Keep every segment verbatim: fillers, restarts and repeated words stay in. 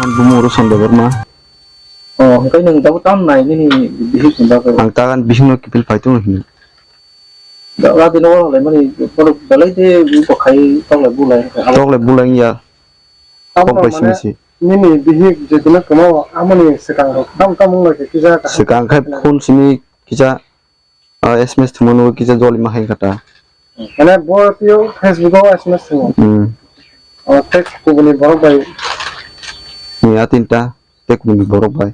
Ang bumo Roshan Debbarma. O, hwnkhe nwng tabuk tam nai nini bihik ni bagwi? Ang tagan bihikno kiphil phai tongo hino. Da-, da dino wala lai mani, borok belai de bo khai tok lai bu lai hwnkhe abo. Tok lai bu lai ya. Abo Kok bai mane simi si. Nini bihik je dino kwmao amoni swkang rok tam tam wng lai khe kisa kaham. Swkang khai phone simi kisa, ah, S M S thwngmano kisa joli ma hai kha ta. Mane bo twiyo Facebook o S M S thwngo. Hmm. O, tei kubuni borok bai. Ni a tinta, tei kubuni borok bai.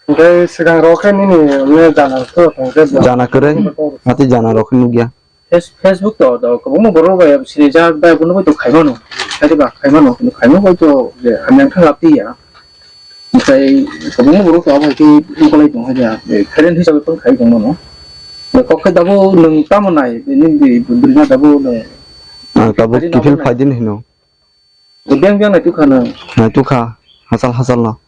Hwnkhe swkang rok khe nini mane jana rok tong khe bo. Jana kwrwi, hati jana rok khe nukya. Face-, Facebook to, to kwbangma borok bai sirijak bai abono bai to khaimano. Khairi ba khaimano, khaimano bai to je hamya wngkha lab tiya. Omotai kwbangma borok to abo hai khe wngkholai tong hai ya, eh, current hisabe phone khai tong mano. Eh, kok khai dabo nwng tamo nai, nini bwrwino dabo nwng. Ang tabuk kiphil phai din hino. Biyang biyang nai tukha nwng. Nai tukha, hachal hachal no.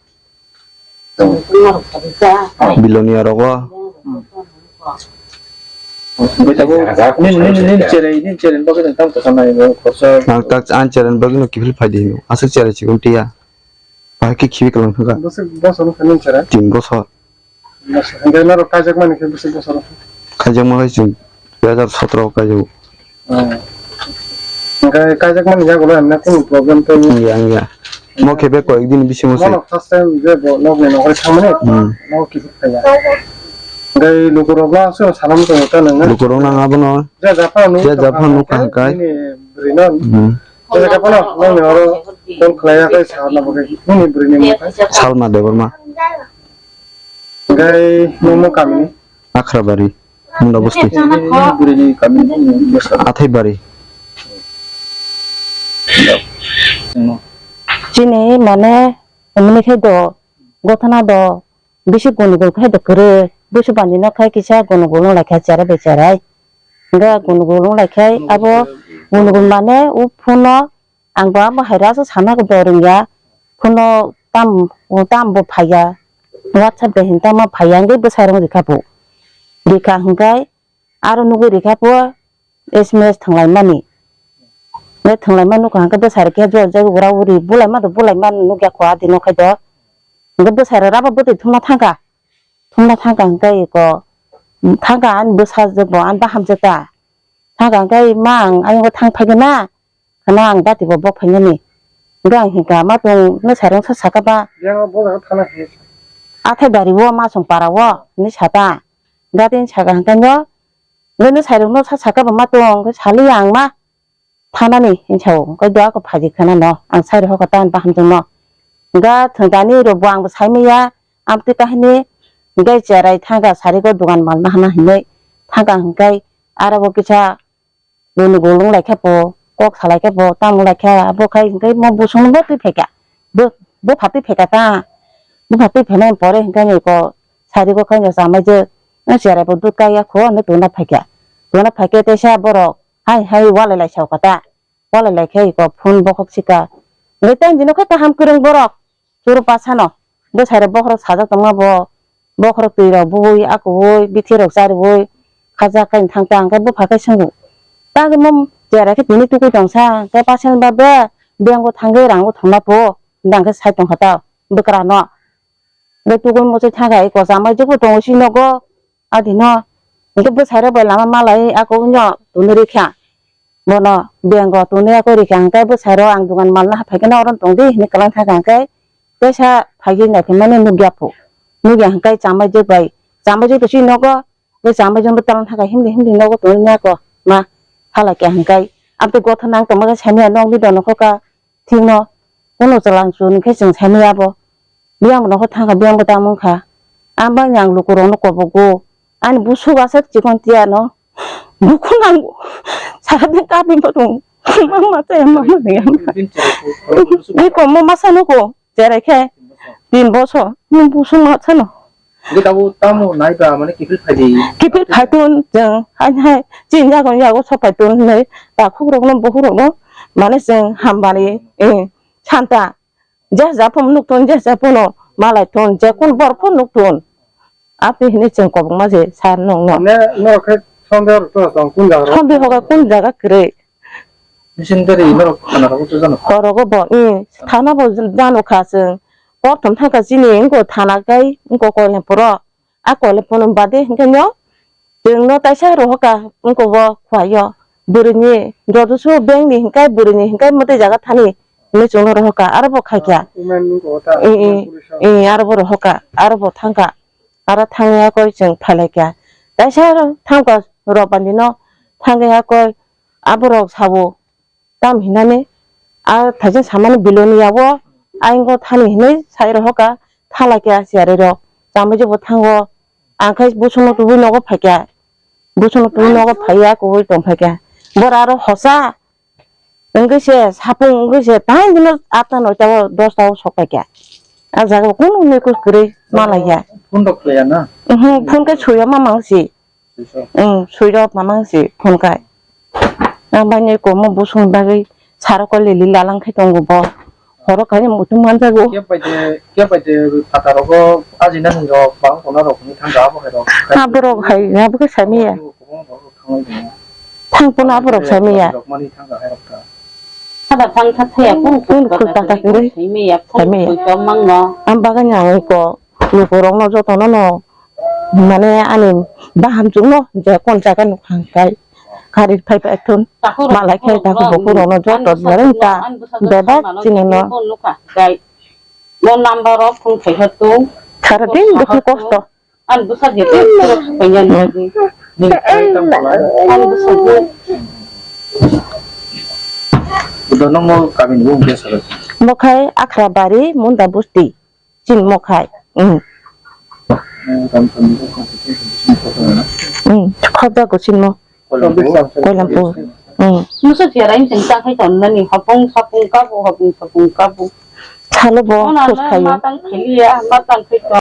Bilonia rogo. Omotai dabo nini, nini, nini cherai, nini cherai bagwi nwng tamo tukha nai, khorsa. Ang tak, ang cherai bagwi no kiphil phai di hino. Aswk cherai chikon tiya. Bahai khe khibi kwlwng thangkha. Bwswk bosor wngkha nini chwrai? Tin bosor. Bosor. Hwnkhe norok kaijakmani khe bwswk bosor wngkha? Kaijakma khe chwng dui hazar sotro o kaijago. Oh. Hwnkhe kaijakmani yagulo emne kunu problem tei? Wngya, wngya. Mo khe be koyek din bisingo se. Bono first time je bo nokni nokri thangmani? Hmm. Nogo kiphil phaiya. Hwnkhe lukurokno aswk sana muchungo ta nangna? Lukurok nang abono. Je japhano je japhano nukha hwnkhe. Nini bwrwino. Hmm. Khe khe phano nokni oro call khlaiya khe sa na bagwi nini bwrwini mung khe? Salma Debbarma. Hwnkhe nini mung kamini? Akhrabari, Munda Bosti. Nini bwrwini kamini mung bwsa? Athaibari. Chini mane emni khe do gothana do bisi gunugul khe do kwrwi. Busu bandi no khai kisa gunugul wng lai kha cherai bai cherai. Hwnkhe gunugul wng lai khe abo gunugul mane o phone o ang bo abo hai rasa sana do rwngya. Phone o tam, tam bo phaiya. WhatsApp de hin tamo phaiya hwnkhe bwsai rok rikha bo. Rikha hwnkhe aro nugwi rikha bo S M S thwnglaimani. Ne thwnglaima nukha hwnkhe bwsai rok khe jor jagwi ura uri bulaima do bulaima nukya kho adi no khai do. Hwnkhe bwsai rok raba bwtwi thumna thangkha. Thumna thangkha hwnkhe eko, thangkha ani bwsajwk bo ani bahamjwk ta. Thangkha hwnkhe ma ang ayung thang phai gana, khana ang dati bo bok phainani. Hwnkhe ang hinkha ma tong nwsai rok sa saka ba. Yang bo jaga thana khe. Athai bari o ma song para o hinwi sata. Gati saka hwnkhe no, nwsai rok no sa saka ba ma tong hwnkhe saliya ang ma. Thanani hinwi sao, hwnkhe do ako phaidi khana no, ang sai rokha ta ani bahamjwk no. Hwnkhe thwngtani rok bo ang bo sai manya, amtwi kahini, hwnkhe cherai thangkha sari go dogan mal nahana hinwi thangkha hwnkhe aro bo kisa bini golong lai khe bo, kok salai khe bo, tamo lai khe abo khai hwnkhe mo busong bo twi phaikha, bo, bupha twi phaikha ta, bupha twi phainai pore hwnkhe ni ko sari go khai no chamai je, cherai bo dut kaiya kho hinwi tongna phaikha, tongna phaikhe teisa borok. Hai hai walai lai sao kata. Walai lai khe iko phone bokhok sika. Hwnkhe tei dino khe kaham kwrwng borok. Churu pasano. Bwsai rok bokhorok sajak tongma bo. Bokhorok twi rok bui, akuui, bithi rok chariui. Khajak khe thang tang khe bupha khe swngo. Tang mo cherai khe tini tukui tongsa. Khe pasen ba be. Bank o thangwi rang o thangma pho. Dang khe sai tongkha ta. Bwkra no. Hwnkhe tugui muchung thangkha eko chamai jwkbo tongo si nogo adino. Hwnkhe bwsai rok bai lama malai ako wngno tonwi rikha. Bono bank o tonwi ako rikha hwnkhe bwsai rok ang dogan mal no haphaikhe no oro tongdi hinwi kwlang thangkha hwnkhe teisa phaikhe naithokmani nukya phu. Nukya hwnkhe chamai jwk bai chamai jwk si nogo. Bwsa ambai jwngbo talang thangkha himdi himdi nogo tongwi ako ma halai khe hwnkhe amtwi gotha nang tongma khe saimaya nokni dono kha thikno kuno chwla chwng khe chwng saimaya abo biyang bo nokho thangkha biyang bo tamo wngkha. Ang bangni ang lukurokno kobogo ani busuk aswk chikon tiyano bukhuk nango sara din kaphi bo tong mama tei mama ni. Bini cherai khe, bini komo masa nugo. Cherai khe tin bosor. Nwng busuk ma sano. Hwnkhe tabuk tamo nai ba mane kiphil phai di. Kiphil phai tun chwng hai hai chini yago yago sok phai tun hinwi takhuk rokno bukhuk rokno mane chwng hambai eh santa je ja phano nuk tun je ja phano malai tun je kun bor phano nuk tun. Apni hinwi chwng kobokma se sar nokno. Mane norok khe sonde rok to tong kun jaga rok? Sonde hoga kun jaga kwrwi. Mising dari norok thana rogo to jano? Korogo bo, i, thana bo jano kha chwng. Porthom thangkha chini wngkha thana kai wngkha Koilampuro. A Koilampuro bade hwnkhe no chwngno taisa rohoka wngkha bo Khwaio. Bwrwini jotosu bengni hwnkhe bwrwini hwnkhe mwtwi jaga thani hinwi chwngno rohoka aro bo khaikha. Women wngkha ta, Ee, ee, women police. Ee, aro bo rohoka aro bo thangkha. Aro thangya koi chwng phailaikha. Taisa thangkha Robani no thangya koi aborok sabo. Tam hinani a thaijak samani biloni yago aingo thani hinwi sai rohoka thala khe a siyari rok chamui jebo thango ang khai busungno tubui nogo phaikha busungno tubui nogo phaiya kubui tong phaikha bora aro hosa wngwi se sapung wngwi se tang dino atta noita o dosta o sok paikha a jaga o kunu nui kus kwrwi ma laikha. Phone rok khwlaiya na? Mhm, phone khe suiya ma mang si. Switch off. Ang switch off mamang si phone kai. Ang bai ni komo busung bagwi saro ko lili lalang khai tongo bo. Horo kai mutum manjago. Kep bai de, kep bai de phataro go ajina ni rok bang kono rok ni thang ga bo hai rok. Ha borok hai, ha bo ke sami ya. Thang kono borok thang lai tongo. Thang kono borok sami ya. Rok mani thang ga hai rok ta. Hada thang kha thaya phone kul kul kata kiri. Sami ya phone kul to mang no. Ang bagani ang ko luku rok no joto no no. Mane ani bahamchwkno je kon jaga nukha hwnkhe kari phaibai thun malai khe takhuk bukhuk rokno joto bereng ta bebak chini no. Mo number rok phone khai kha tu. Khara din dukhu kosto. Ani bwsa je te phone khai ya ni. Ani bwsa je. Budo no mo kami ni bung biasa. Mo khai Akhra Bari Munda Busti. Chini mo khai. Mm. Mm. Khobda ko chini mo. Koilampur. Mm. Musa tiara in chang khai ton nani hapung sapung kabu hapung sapung kabu. Chalo bo khus khayo. Matang khiliya matang khito.